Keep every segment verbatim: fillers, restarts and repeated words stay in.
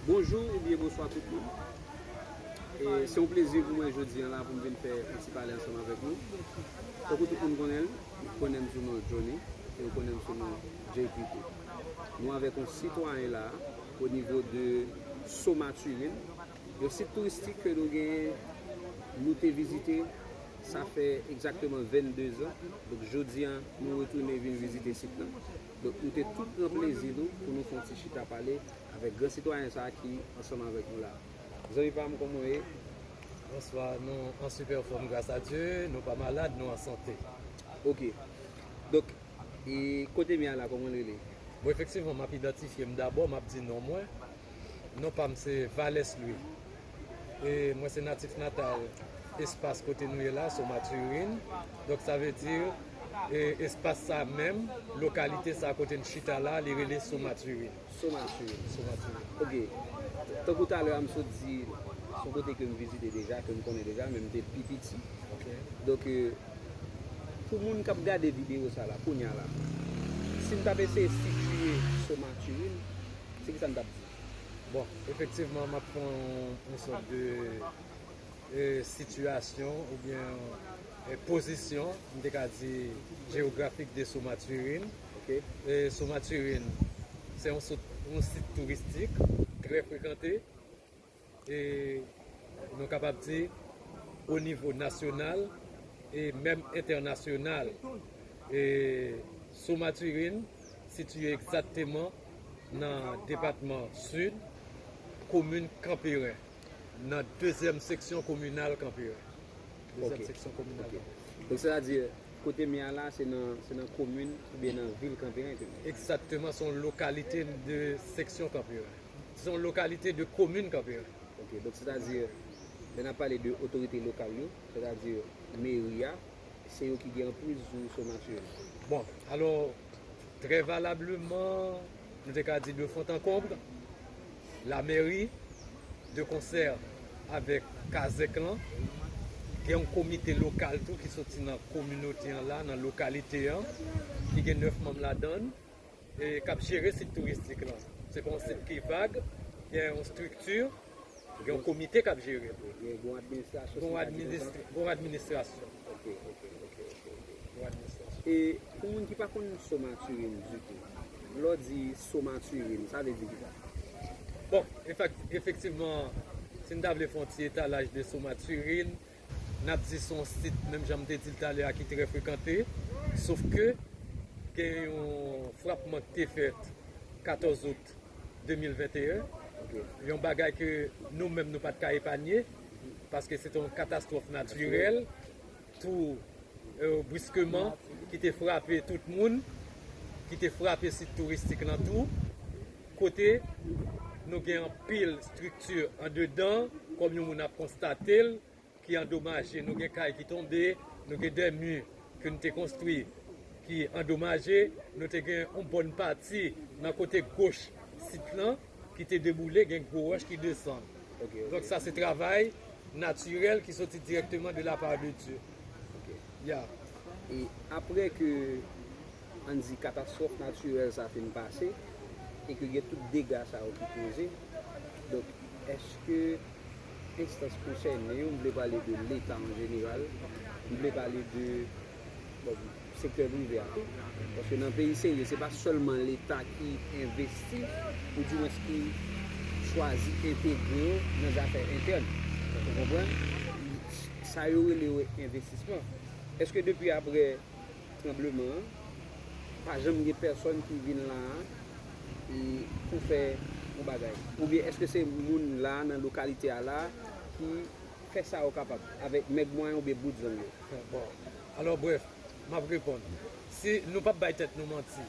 Bonjou oubyen bonswa tout moun. E se yon plezi pou mwen jodi a la pou m vin fè yon ti pale ansanm avèk nou. Tankou tout moun konnen l, nou konnen m sou non Johnny, e yo konnen m sou non J P tou. Nou avèk yon sitwayen la, o nivo de Somaturin, yon sit touristik ke nou genyen, nou te vizite, sa fè egzakteman vennde zan. Donk, jodi a, nou retounen vin vizite sit lan. Donk, nou te tout pran plezi nou pou nou fè yon ti chita pale avèk gran sitwayen sa a ki ansanm avèk nou la. Zanmi pa m, kòman w ye? Bonswa, nou an sipè fòm gras a Dye, nou pa malad, nou an sante. Ok. Donk, e kote m ye a la, kòman l rele? Bon, efektivman, m ap idantifye m dabò, m ap di non mwen. Non pa m se Valès Louis. E mwen se natif natal espas kote nou ye la, Somaturin. Donk, sa vle di, e, espas sa menm, lokalite sa kote n chita la, li rele Somaturin. Somaturin. Somaturin. Ok. Tankou talè a m sot di, se yon kote ke m vizite deja, ke m konnen deja, men m te pi piti. Ok. Donk, e, pou moun k ap gade videyo sa la, kounye a la, si m t ap eseye sitiye Somaturin, se ki sa m t ap di? Bon, efektivman, m ap fè yon, yon sòt de, e, sitiyasyon oubyen, e, pozisyon, m te ka di, jewografik de Somaturin. Ok. E, Somaturin, se yon sòt, yon sit touristik trè frekante. E nou kapab di, o nivo nasyonal e menm entènasyonal. E Somaturin sitiye egzakteman nan depatman Sid, komin Kanperen, nan dezyèm seksyon kominal Kanperen. Dezyèm Ok. seksyon kominal Ok. Kanperen. Donk, sètadi, kote m ye a la, se nan, se nan komin oubyen nan vil Kanperen ke m ye? Egzakteman, se yon lokalite de seksyon Kanperen. Se yon lokalite de komin Kanperen. Ok, donk, sètadi, lè n ap pale de otorite lokal yo, sètadi meri a, se yo ki gen anpriz sou Somaturin. Bon, alò, trè valableman, nou te ka di de fond en comble, lamèri, de konsè avèk kazèk lan, gen yon komite lokal tou ki soti nan kominote an la, nan lokalite an, ki gen nèf manm ladan l, e k ap jere sit touristik lan. Se pa yon sit ki vag, gen yon estrikti, gen yon komite k ap jere l. Gen yon administrasyon, Gen yon si m pa di konsa. administra-, gen yon administrasyon. Ok, ok, ok, ok, ok. Gen yon administrasyon. E pou moun ki pa konn Somaturin ditou, lè w di Somaturin, sa vle di ki sa? Bon, efek-, efektivman, si n ta vle fè yon ti etalaj de Somaturin, n ap di se yon sit, menm jan m te di l talè a, ki trè frekante, sof ke gen yon frapman ki te fèt katòz out de mil venteyen. Ok. Yon bagay ke nou menm nou pa t ka epanye, paske se te yon katastwòf natirèl, tou, e, briskeman, ki te frape tout moun, ki te frape sit touristik lan tou, kote nou gen anpil estrikti andedan, kòm yon moun ap konstate l, ki andomaje. Nou gen kay ki tonbe, nou gen de mi ke n te konstwi ki andomaje, nou te gen yon bòn pati nan kote goch sit lan ki te deboule, gen gwo wòch ki desann. Ok, ok. Donk, sa se travay natirèl ki soti dirèkteman de la part de Dieu. Ok. Ya. E apre ke, ann di, katastwòf natirèl sa fin pase, e ke gen tout dega sa yo ki poze, donk, èske enstans konsène yo, m vle pale de Leta an jeneral, m vle pale de, bon, sektè prive a tou, paske nan peyi serye, se pa sèlman Leta ki envesti, oudimwens ki chwazi entegre yo nan zafè entèn. Ou konprann? Sa yo rele yo envestisman. Èske depi apre tranbleman an, pa janm gen pèsòn ki vin la a, e pou fè yon bagay? Oubyen èske se moun la, nan lokalite a la, ki fè sa yo kapab, avèk mèg mwayen oubyen bout zang yo? Bon, alò, brèf, m ap reponn. Si nou p ap bay tèt nou manti,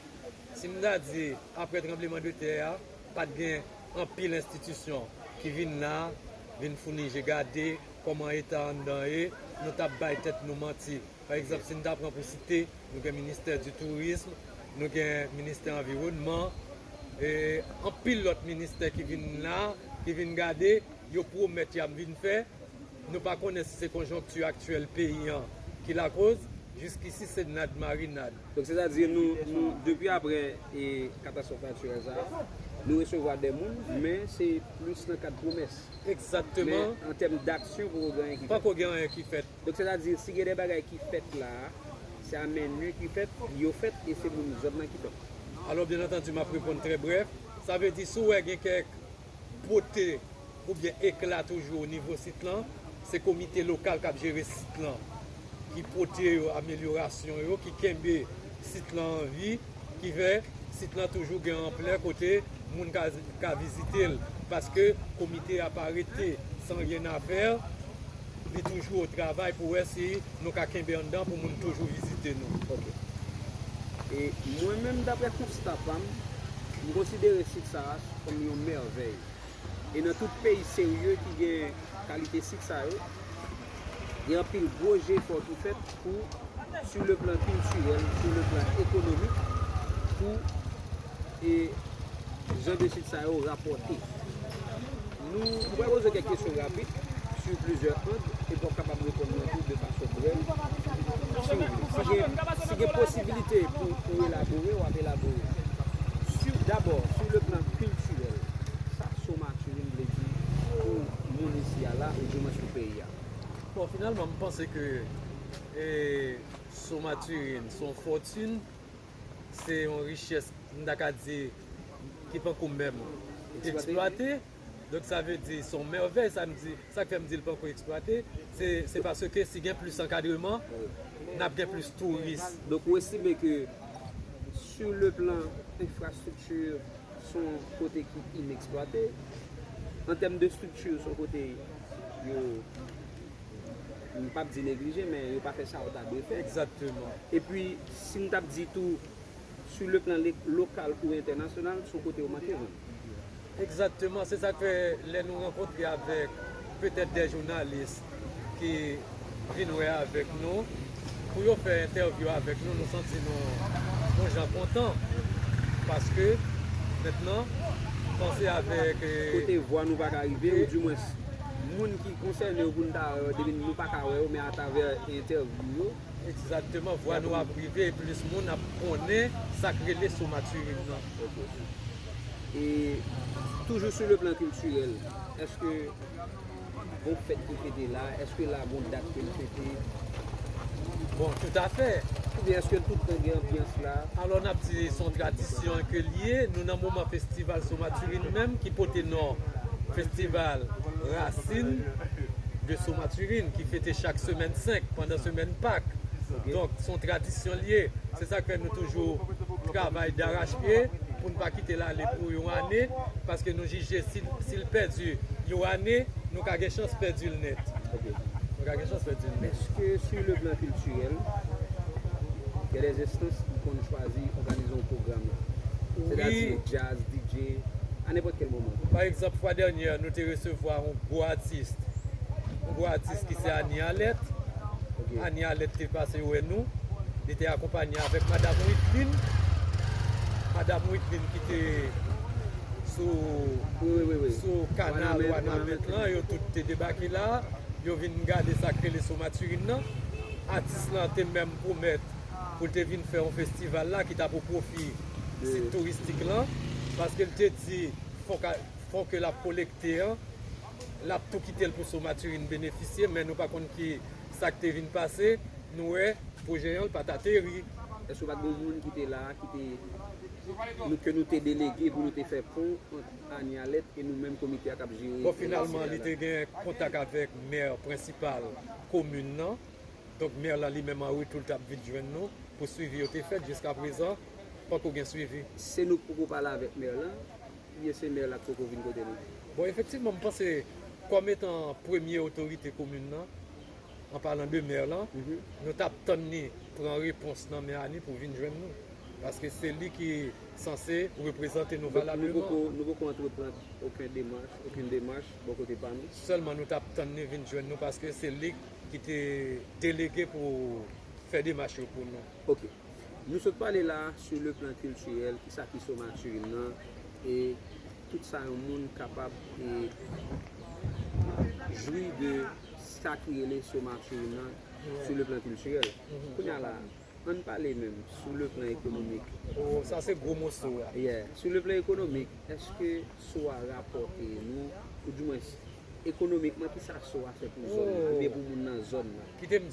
si m ta di, apre tranbleman de tè a, pa t gen anpil enstitisyon ki vin la, vin founi je gade kòman eta anndan ye, nou t ap bay tèt nou manti. Pa egzanp, si n ta pran pou site, nou gen ministè di tourism, nou gen ministè anviwònman, e anpil lòt ministè ki vin la, ki vin gade, yo pwomèt y ap vin fè. Nou pa konnen si se konjonkti aktyèl peyi an ki lakoz, jiskisi se nad marinad. Donk, sètadi nou, nou, depi apre, e, katastwòf natirèl sa a, Nou resevwa de moun, men se plis nan kad pwomès. Egzakteman. Men an tèm daksyon, poko gen anyen ki fèt. Poko gen anyen ki fèt. Donk, sètadi, si gen de bagay ki fèt la a, se a men nu ki fèt, yo fèt, e se moun zòn nan ki fèt. Alò, byen antandi, m ap reponn trè brèf. Sa vle di, si w wè gen kèk bote oubyen ekla toujou o nivo sit lan, se komite lokal k ap jere sit lan ki pote yo amelyorasyon yo, ki kenbe sit lan an vi, ki fè sit lan toujou gen anplè kote moun ka, ka vizite l, paske komite a pa rete san ryen a fè, li toujou o travay pou wè si nou ka kenbe anndan pou moun toujou vizite nou. Ok. E mwen menm, daprè konsta pa m, m konsidere sit sa a kòm yon mèvèy. E nan tout peyi serye ki gen kalite sit sa yo, gen anpil gwo jefò ki fèt pou, sur le plan kiltirèl, sur le plan ekonomik, pou e jan de sit sa yo rapòte. Nou, nou pral poze kèk kesyon rapid sur plizyè ang, epi w ap kapab reponn mwen tou de fason brèf, si w vle. Si gen, si gen posibilite pou, pou elabore, w ap elabore. Sur, dabò, sur le plan kiltirèl, sa Somaturin vle di pou moun isi a la, ou di mwens pou peyi a? Bon, finalman, m panse ke, e, Somaturin, se yon fòtin, se yon richès, m ta ka di, ki panko menm eksplwate. Donk, sa vle di, se yon mèvèy, sa m di, sa k fè m di l panko eksplwate, se, se paske si gen plis ankadreman, n ap gen plis touris. Donk, ou estime ke, sur le plan enfrastrikti, se yon kote ki ineksplwate. An tèm de estrikti, se yon kote yo, m p ap di neglije, men yo pa fè sa yo ta dwe fè. Egzakteman. Epi, si m t ap di tou, sur le plan le-, lokal ou entènasyonal, se yon kote yo manke vann. Egzakteman, se sa k fè lè nou rankontre avèk petèt de jounalis ki vin wè avèk nou, pou yo fè entèvyou avèk nou, nou santi nou yon jan kontan. Paske, mentnan, panse avèk, e, kote vwa nou pa ka rive, e, oudimwens, moun ki konsène yo pou n ta wè yo, depi nou pa ka wè yo, men atravè entèvyou yo. Egzakteman, vwa nou ap rive, e plis moun ap konnen sa k rele Somaturin nan. Ok. E toujou sur le plan kiltirèl, èske gon fèt ki fete la? Èske la gon dat ke l fete? Bon, toutafè. Oubyen èske tout tan gen anbyans la? Alò, n ap di se yon tradisyon ke l ye. Nou nan moman festival Somaturin menm, ki pote non Festival Rasin de Somaturin, ki fete chak semèn senk, pandan semèn Pak. Ok. Donk, se yon tradisyon l ye. Se sa k fè nou toujou travay darachpye pou n pa kite l ale pou yon ane, paske nou jije si, si l pèdi yon ane, nou ka gen chans pèdi l nèt. Ok. Nou ka gen chans pèdi l nèt. Èske sur le plan kiltirèl, gen de enstans ki konn chwazi òganize yon pwogram la? Wi. Sètadi djaz, D J, a nenpòt kèl moman. Pa egzanp, fwa dènyè, nou te resevwa yon gwo atis, yon gwo atis ki se Anie Alerte. Ok. Anie Alerte te pase wè nou. Li te akonpanye avèk Madam Wideline. Madam Wideline ki te sou, wi, wi, wi, wi, sou kanal Wanament, Wanament lan, yo tout te debake la. Yo vin gade sa k rele Somaturin nan. Atis lan te menm pwomèt pou l te vin fè yon festival la ki t ap o pwofi sit touristik lan, paske l te di fon ka, fon ke l ap kolekte an, l ap tou kite l pou Somaturin benefisye, men nou pa konn ki sa k te vin pase, nou wè pwojè an l pa t ateri. Èske pa t gen moun ki te la, ki te, nou, ke nou te delege pou nou te fè pon ant Anie Alerte e nou menm komite a k ap jere? Bon, finalman, li te gen kontak avèk mè prensipal komin nan. Donk, mè lan li menm an retou, l t ap vin jwenn nou pou swivi yo te fèt. Jiskaprezan, poko gen swivi. Se nou k poko pale avèk mè lan, oubyen se mè la k poko vin kote nou? Bon, efektivman, m panse, kòm etan premye otorite komin nan, an palan de mè lan, mhm, nou t ap tann li pran repons nan men Anie pou vin jwenn nou. Paske se li ki sanse reprezante nou valableman. Donk, nou poko, nou poko antreprann okenn demach, okenn demach bò kote pa nou? Sèlman nou t ap tann li vin jwenn nou, paske se li ki te delege pou fè demach yo pou nou. Ok. Nou sot pale la, sur le plan kiltirèl, kisa ki Somaturin nan, e tout sa yon moun kapab, e, jwi de sa ki rele Somaturin nan, sur le plan kiltirèl. Mhm. Kounye a la, ann pale menm sou le plan ekonomik. Oh, sa se gwo moso a. Yeah. Sou le plan ekonomik, èske SOA rapòte nou, ou di mwens, ekonomikman, ki sa SOA fè pou zòn nan, oubyen pou moun nan zòn nan? Kite m di